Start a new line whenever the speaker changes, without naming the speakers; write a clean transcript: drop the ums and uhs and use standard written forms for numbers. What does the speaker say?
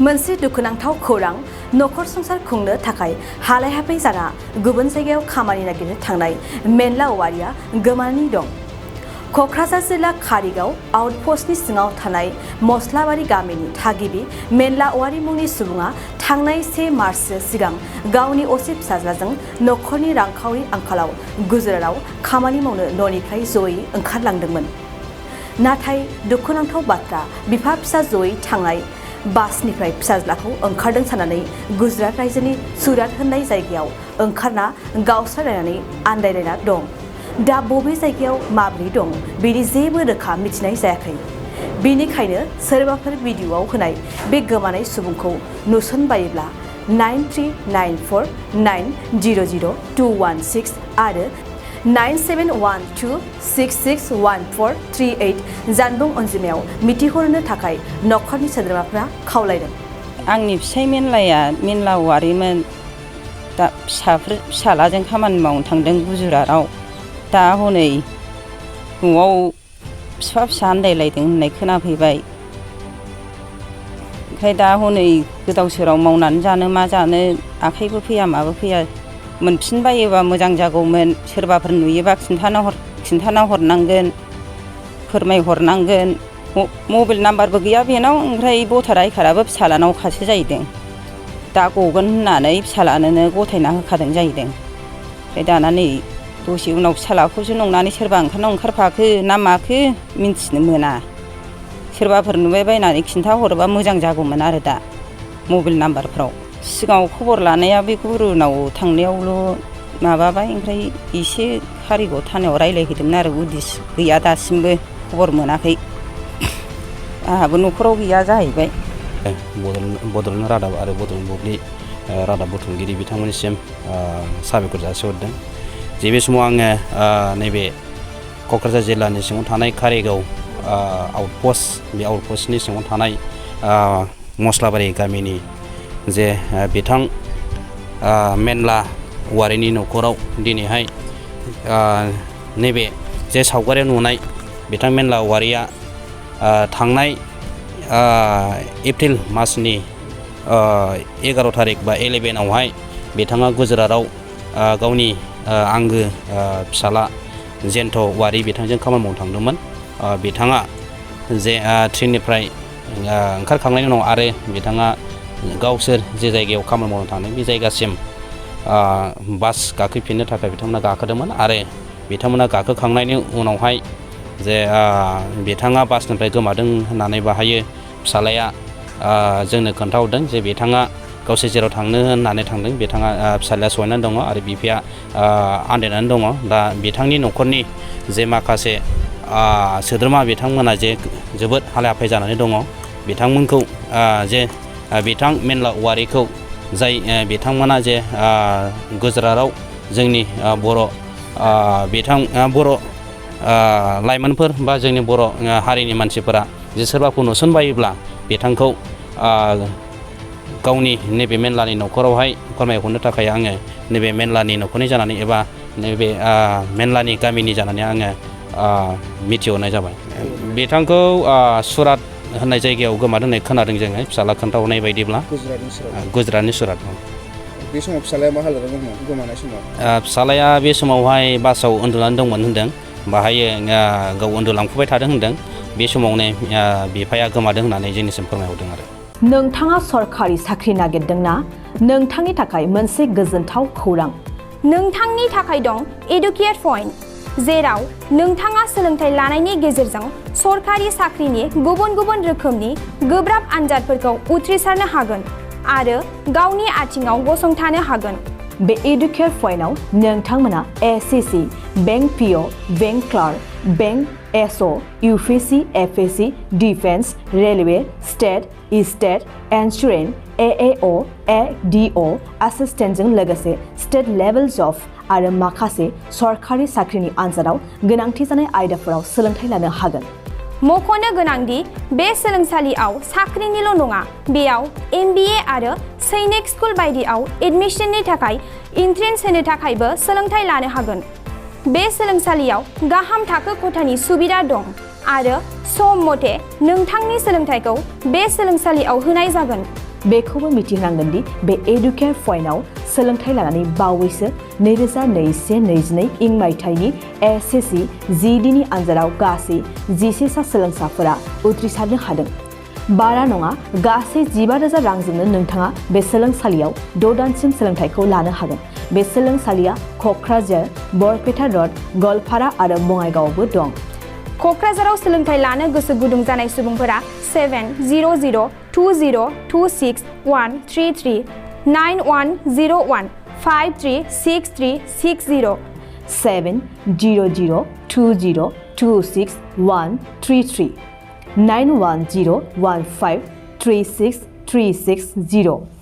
मोनसे दुखुनांथाव खौरां नखर संसार खुंनो थाखाय हालाय हाफाय जाना गुबुन जायगायाव खामानि नागिरनो थांनाय मेनला औवारिया गोमानानै दं। क'क्राझार जिल्ला कारिगाव आउटप'स्टनि सिङाव थानाय मस्लाबारि गामिनि थागिबि मेनला औवारि मुंनि सुबुङा थांनाय 1 मार्चसो सिगां गावनि असे फिसाज्लाजों नखरनि रांखावरि आंखालाव गुजरातआव खामानि मावनो न'निफ्राय जयै ओंखारलांदोंमोन। नाथाय दुखुनांथाव बाथ्रा बिफा फिसा जयै थांनाय बासनिफ्राय फिसाज्लाखौ ओंखारदों साननानै गुजरात रायजोनि सुरात होननाय जायगायाव ओंखारना गावस्रालायनानै आन्दायलायना दं। दा बबे जायगायाव माब्रै दं बेनि जेबो रोखा मिथिनाय जायाखै। बेनिखायनो सोरबाफोर भिडिअ'आव होनाय बे गोमानाय सुबुंखौ नुसनबायोब्ला 9394900216 आरो 9712661438 जानबुं अनजिमायाव मिथिहरनो थाखाय नखरनि सोद्रोमाफोरा खावलायदों।
आंनि फिसाय मेनला औवारिमोन। दा फिसालाजों खामानि मावनो थांदों गुजरातआव। दा हनै न'आव फिसा आन्दायलायदों होननाय खोनाफैबाय। ओमफ्राय दा हनै गोदाव सोराव मावनानै जानो मा जानो आखाइबो फैया माबो फैया। मोनफिनबायोबा मोजां जागौमोन। सोरबाफोर नुयोबा खिन्थाना हरनांगोन, फोरमायहरनांगोन। मबाइल नाम्बारबो गैया बेनाव। ओमफ्राय भटार आइ कार्डआबो फिसालानावखासो जाहैदों। दा गगोन होननानै फिसालानोनो गथायना होखादों जाहैदों। ओमफ्राय दाना नै दसे उनाव फिसालाखौसो नंनानै सोरबा ओंखारफाखो ना माखो मिन्थिनो मोना। सोरबाफोर नुबाय बायनानै खिन्थाहरोबा मोजां जागौमोन आरो दा मबाइल नाम्बारफ्राव। सिगाङाव खबर लानाया बे गुरुनाव थांनायावल' माबाबाय। ओमफ्राय एसे कारिगाव थानायाव रायज्लायहैदोंमोन आरो उदिस गैया दासिमबो खबर मोनाखै। आंहाबो न'खराव गैया जाहैबाय।
बड'लेण्ड रादाब आरो बड'लेण्ड बुब्लि रादाब बुथुमगिरि बिथांमोननिसिम साबायखर जासिहरदों जे बे समाव आङो नैबे क'क्राझार जिल्लानि सिङाव थानाय कारिगाव आउटप'स्ट बे आउटप'स्टनि सिङाव थानाय मस्लाबारि गामिनि जे बिथां मेनला औवारिनि न'खराव दिनैहाय नैबे जे सावगारियाव नुनाय बिथां मेनला औवारिया थांनाय एप्रिल मासनि 11 थारिख बा 11आवहाय बिथाङा गुजरातआव गावनि आंगो फिसाला जेन्थ' औवारि बिथांजों खामानि मावनो थांदोंमोन। बिथाङा जे ट्रेननिफ्राय ओंखारखांनायनि उनाव आरो बिथाङा गावसोर जे जायगायाव खामानि मावनो थांदों बे जायगासिम बास गाखोफिननो थाखाय बिथांमोना गाखोदोंमोन। आरो बिथांमोना गाखोखांनायनि उनावहाय जे बिथाङा बासनिफ्राय गोमादों होननानै बाहायो फिसालाया जोंनो खोन्थाहरदों जे बिथाङा गावसोर जेराव थांनो होननानै थांदों बिथाङा फिसालाया सहैनानै दङ आरो बिफाया आन्दायनानै दङ। दा बिथांनि न'खरनि जे माखासे सोद्रोमा बिथांमोना जे जोबोद हालाय हाफाय जानानै दङ। बिथांमोनखौ जे बिथां मेनला औवारिखौ जाय बिथांमोना जे गुजरातआव जोंनि बर' लाइमोनफोर बा जोंनि बर' हारिनि मानसिफोरा जे सोरबाखौ नुसनबायोब्ला बिथांखौ गावनि नैबे मेनलानि न'खरावहाय फोरमायहरनो थाखाय आङो नैबे मेनलानि न'खरनि जानानै एबा नैबे मेनलानि गामिनि जानानै आङो मिथिहरनाय जाबाय। बिथांखौ सुरात होननाय जायगायाव गोमादों होननाय खोनादों जोङो फिसाला खोन्थाहरनाय बायदिब्ला। गुजरातनि सुरात।
बे समाव फिसालाया मा हालोदाव दंमोन गोमानाय समाव?
फिसालाया बे समावहाय बासाव उन्दुनानै दंमोन होनदों। बाहायो गाव उन्दुलांफुबाय थादों होनदों। बे समावनो बिफाया गोमादों होननानै जोंनिसिम फोरमायहरदों आरो।
नोंथाङा सरखारि साख्रि नागिरदोंना? नोंथांनि थाखाय मोनसे गोजोनथाव खौरां।
नोंथांनि थाखाय दं एडुकेट पइन्ट, जेराव नोंथाङा सोलोंथाइ लानायनि गेजेरजों सरखारि साख्रिनि गुबुन गुबुन रोखोमनि गोब्राब आनजादफोरखौ उथ्रिसारनो हागोन आरो गावनि आथिङाव गसंथानो हागोन।
बे एडुकेट पइन्टआव नोंथांमोना SSC, bank PO, bank clerk, bank SO, UPSC, FSC, defence, railway, state insurance, AAO, ADO एसिस्टेन्टजों लोगोसे स्टेट लेभेल जब आरो माखासे सरखारि साख्रिनि आनजादाव गोनांथि जानाय आयदाफोराव सोलोंथाइ लानो हागोन।
मख'नो गोनांदि बे सोलोंसालियाव साख्रिनिल' नङा, बेयाव MBA आरो सैनिक स्कुल बायदियाव एडमिशननि थाखाय एन्ट्रेन्स होनो थाखायबो सोलोंथाइ लानो हागोन। बे सोलोंसालियाव गाहाम थाखो खथानि सुबिदा दं। आरो सम मथे नोंथांनि सोलोंथाइखौ बे सोलोंसालियाव होनाय जागोन।
बेखौबो मिथिनांगोन दि बे एडुकेयार पइन्टआव सोलोंथाइ लानानै बावैसो 2021-22 इं मायथाइनि SSC GDनि आनजादाव गासै 11 सा सोलोंसाफोरा उथ्रिसारनो हादों। बारा नङा, गासै 15,000 रांजोंनो नोंथाङा बे सोलोंसालियाव 6 दानसिम सोलोंथाइखौ लानो हागोन। बे सोलोंसालिया क'क्राझार, बरपेटा र'ड, गवालपारा आरो बङाइगावआवबो दं।
क'क्राझाराव सोलोंथाइ लानो गोसो गुदुं जानाय सुबुंफोरा 70020261133 9101536360
70020261133 9101536360